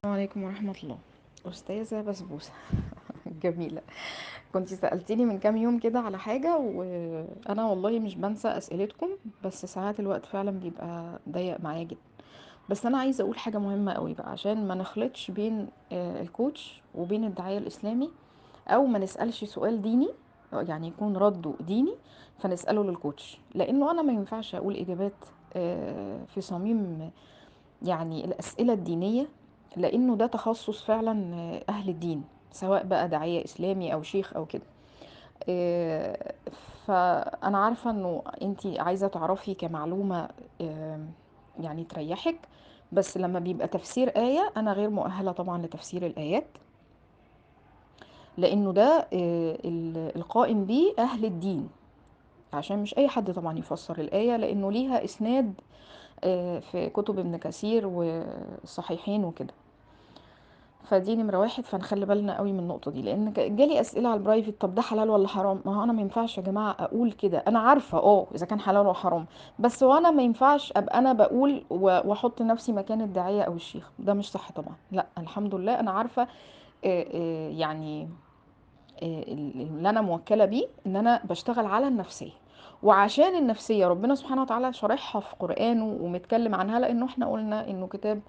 عليكم ورحمة الله. أستاذة بسبوسة جميلة، كنت سألتيني من كام يوم كده على حاجة، وأنا والله مش بنسى أسئلتكم، بس ساعات الوقت فعلا بيبقى ضيق معايا جدا. بس أنا عايزة أقول حاجة مهمة قوي بقى، عشان ما نخلطش بين الكوتش وبين الداعية الإسلامي، أو ما نسألش سؤال ديني يعني يكون رده ديني فنسأله للكوتش، لأنه أنا ما ينفعش أقول إجابات في صميم يعني الأسئلة الدينية، لأنه ده تخصص فعلا أهل الدين، سواء بقى داعية إسلامي أو شيخ أو كده. فأنا عارفة أنه أنتي عايزة تعرفي كمعلومة يعني تريحك، بس لما بيبقى تفسير آية أنا غير مؤهلة طبعا لتفسير الآيات، لأنه ده القائم بيه أهل الدين، عشان مش أي حد طبعا يفسر الآية، لأنه ليها إسناد في كتب ابن كثير والصحيحين وكده. فدي نمرة واحد، فنخلي بالنا قوي من النقطة دي، لأن جالي أسئلة على ال private، طب ده حلال ولا حرام؟ ما هو أنا ما ينفعش يا جماعة أقول كده، أنا عارفة إذا كان حلال ولا حرام، بس وأنا ما ينفعش أبقى أنا بقول وأحط نفسي مكان الداعية أو الشيخ، ده مش صح طبعا. لا الحمد لله أنا عارفة يعني اللي أنا موكلة بيه، إن أنا بشتغل على النفسية، وعشان النفسية ربنا سبحانه وتعالى شارحها في قرآنه ومتكلم عنها، لأنه احنا قلنا إنه كتاب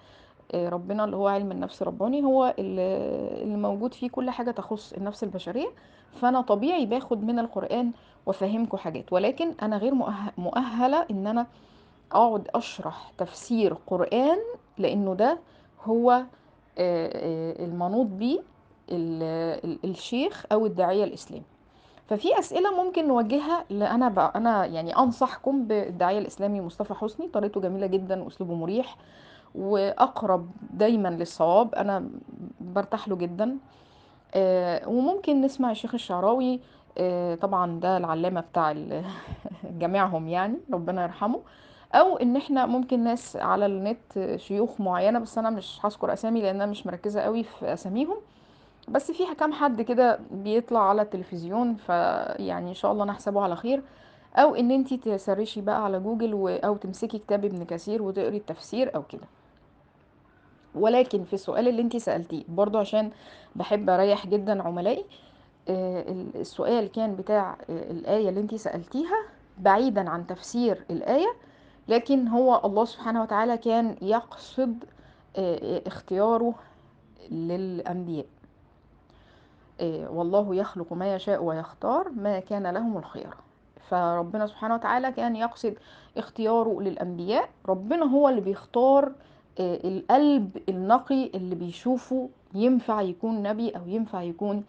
ربنا اللي هو علم النفس الرباني هو اللي موجود فيه كل حاجة تخص النفس البشرية، فأنا طبيعي باخد من القرآن وفهمكم حاجات، ولكن أنا غير مؤهلة إن أنا أقعد أشرح تفسير قرآن، لأنه ده هو المنوط بيه الشيخ أو الداعية الإسلامي. ففي أسئلة ممكن نوجهها، أنا يعني أنصحكم بالداعية الإسلامي مصطفى حسني، طريقته جميلة جدا وأسلوبه مريح وأقرب دايما للصواب، أنا برتاح له جدا. وممكن نسمع الشيخ الشعراوي، طبعا ده العلامة بتاع جميعهم يعني، ربنا يرحمه. أو إن إحنا ممكن ناس على النت شيوخ معينة، بس أنا مش هذكر أسامي لأن أنا مش مركزة قوي في أساميهم، بس في كام حد كده بيطلع على التلفزيون، فيعني إن شاء الله نحسبه على خير. أو إن أنتي تسرشي بقى على جوجل أو تمسكي كتاب ابن كثير وتقري التفسير أو كده. ولكن في السؤال اللي انتي سألتيه برضو، عشان بحب أريح جدا عملائي، السؤال كان بتاع الآية اللي انتي سألتيها بعيدا عن تفسير الآية، لكن هو الله سبحانه وتعالى كان يقصد اختياره للأنبياء، والله يخلق ما يشاء ويختار ما كان لهم الخيار. فربنا سبحانه وتعالى كان يقصد اختياره للأنبياء، ربنا هو اللي بيختار القلب النقي اللي بيشوفه ينفع يكون نبي أو ينفع يكون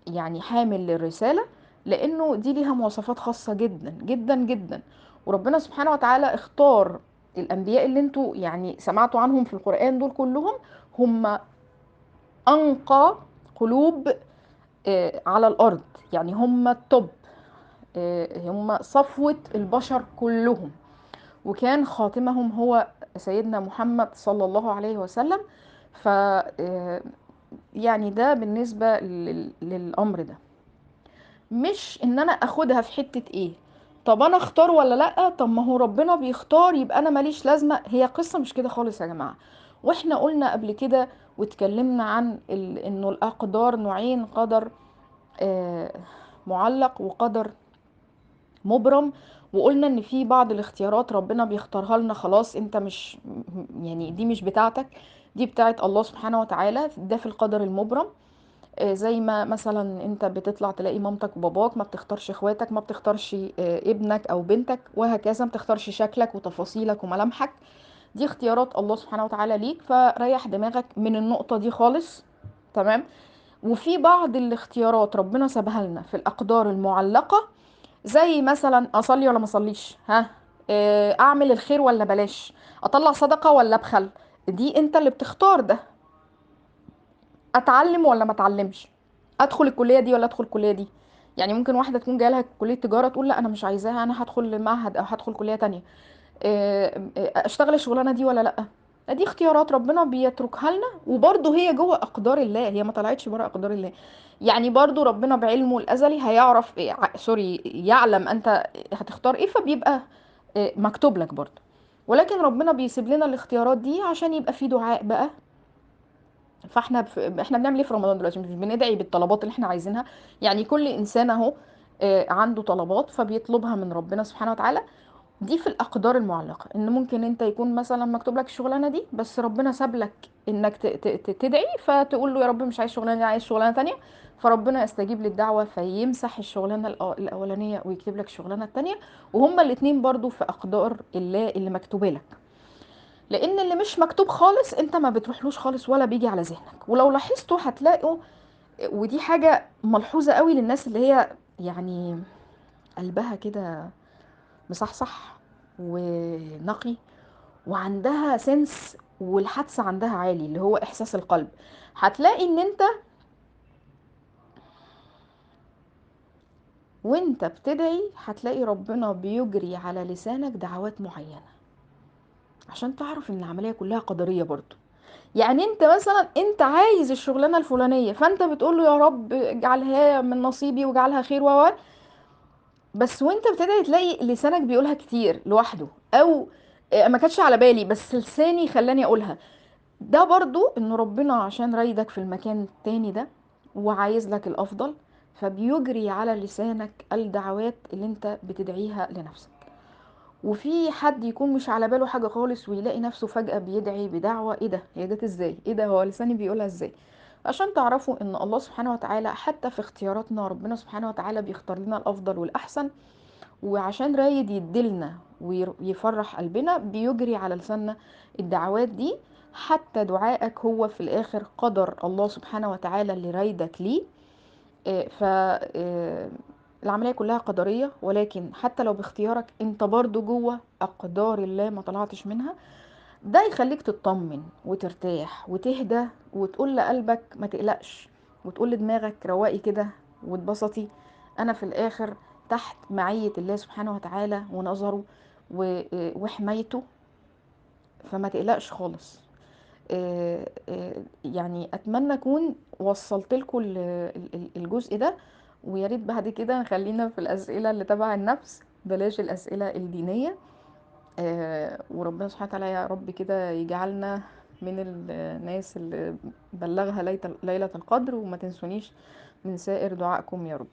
يعني حامل للرسالة، لأنه دي ليها مواصفات خاصة جدا جدا جدا. وربنا سبحانه وتعالى اختار الأنبياء اللي انتوا يعني سمعتوا عنهم في القرآن، دول كلهم هم أنقى قلوب على الأرض، يعني هم التوب، هم صفوة البشر كلهم، وكان خاتمهم هو سيدنا محمد صلى الله عليه وسلم. ف يعني ده بالنسبة للأمر ده، مش إن أنا أخدها في حتة إيه، طب أنا أختار ولا لأ، طب ما هو ربنا بيختار يبقى أنا ماليش لازمة. هي قصة مش كده خالص يا جماعة. وإحنا قلنا قبل كده واتكلمنا عن إنه الأقدار نوعين، قدر معلق وقدر مبرم، وقلنا ان في بعض الاختيارات ربنا بيختارها لنا خلاص، انت مش يعني دي مش بتاعتك، دي بتاعت الله سبحانه وتعالى، ده في القدر المبرم. زي ما مثلا انت بتطلع تلاقي مامتك وباباك، ما بتختارش اخواتك، ما بتختارش ابنك او بنتك وهكذا، ما بتختارش شكلك وتفاصيلك وملامحك، دي اختيارات الله سبحانه وتعالى ليك، فريح دماغك من النقطة دي خالص، تمام. وفي بعض الاختيارات ربنا سابها لنا في الأقدار المعلقة، زي مثلا اصلي ولا ما اصليش، ها اعمل الخير ولا بلاش، اطلع صدقة ولا ابخل، دي انت اللي بتختار ده، اتعلم ولا ما اتعلمش، ادخل الكلية دي ولا ادخل الكلية دي. يعني ممكن واحدة تكون جاية لها كلية تجارة تقول لا انا مش عايزاها، انا هدخل معهد او هدخل كلية تانية، اشتغل الشغلانة دي ولا لا، دي اختيارات ربنا بيتركها لنا، وبرضه هي جوه اقدار الله، هي ما طلعتش بره اقدار الله. يعني برضه ربنا بعلمه الازلي هيعرف إيه، سوري، يعلم انت هتختار ايه، فبيبقى مكتوب لك برضه. ولكن ربنا بيسيب لنا الاختيارات دي عشان يبقى في دعاء بقى. فاحنا احنا بنعمل ايه في رمضان دلوقتي؟ مش بندعي بالطلبات اللي احنا عايزينها؟ يعني كل انسان اهو عنده طلبات فبيطلبها من ربنا سبحانه وتعالى. دي في الاقدار المعلقة، ان ممكن انت يكون مثلا مكتوب لك الشغلانة دي، بس ربنا ساب لك انك تدعي، فتقول له يا رب مش عايز شغلانة دي، عايز شغلانة تانية، فربنا يستجيب للدعوة فيمسح الشغلانة الاولانية ويكتب لك الشغلانة التانية، وهما الاتنين برضو في اقدار الله اللي مكتوبة لك. لان اللي مش مكتوب خالص انت ما بتروحلوش خالص ولا بيجي على ذهنك. ولو لاحظتوا هتلاقوا، ودي حاجة ملحوظة قوي للناس اللي هي يعني قلبها كده مصحصح ونقي وعندها سنس والحدس عندها عالي اللي هو احساس القلب، هتلاقي ان انت وانت بتدعي هتلاقي ربنا بيجري على لسانك دعوات معينة، عشان تعرف ان العملية كلها قدرية برضو. يعني انت مثلا انت عايز الشغلانة الفلانية، فانت بتقول له يا رب اجعلها من نصيبي واجعلها خير و بس وانت بتدعي تلاقي لسانك بيقولها كتير لوحده، او ما كانتش على بالي بس لساني خلاني اقولها. ده برضو ان ربنا عشان رايدك في المكان التاني ده وعايز لك الافضل، فبيجري على لسانك الدعوات اللي انت بتدعيها لنفسك. وفي حد يكون مش على باله حاجة خالص ويلاقي نفسه فجأة بيدعي بدعوة، ايه ده، هي جت ازاي، ايه ده، هو لساني بيقولها ازاي؟ عشان تعرفوا ان الله سبحانه وتعالى حتى في اختياراتنا ربنا سبحانه وتعالى بيختار لنا الافضل والاحسن، وعشان رايد يدلنا ويفرح قلبنا بيجري على لساننا الدعوات دي. حتى دعائك هو في الاخر قدر الله سبحانه وتعالى اللي رايدك ليه. ف العملية كلها قدرية، ولكن حتى لو باختيارك انت برضو جوه اقدار الله ما طلعتش منها. ده يخليك تطمن وترتاح وتهدى وتقول لقلبك ما تقلقش، وتقول لدماغك رواقي كده واتبسطي، انا في الاخر تحت معية الله سبحانه وتعالى ونظره وحمايته، فما تقلقش خالص. يعني اتمنى اكون وصلت لكم الجزء ده، ويا ريت بعد كده نخلينا في الاسئلة اللي تبع النفس، بلاش الاسئلة الدينية. وربنا سبحانه وتعالى يا رب كده يجعلنا من الناس اللي بلغها ليلة القدر، وما تنسونيش من سائر دعائكم يا رب.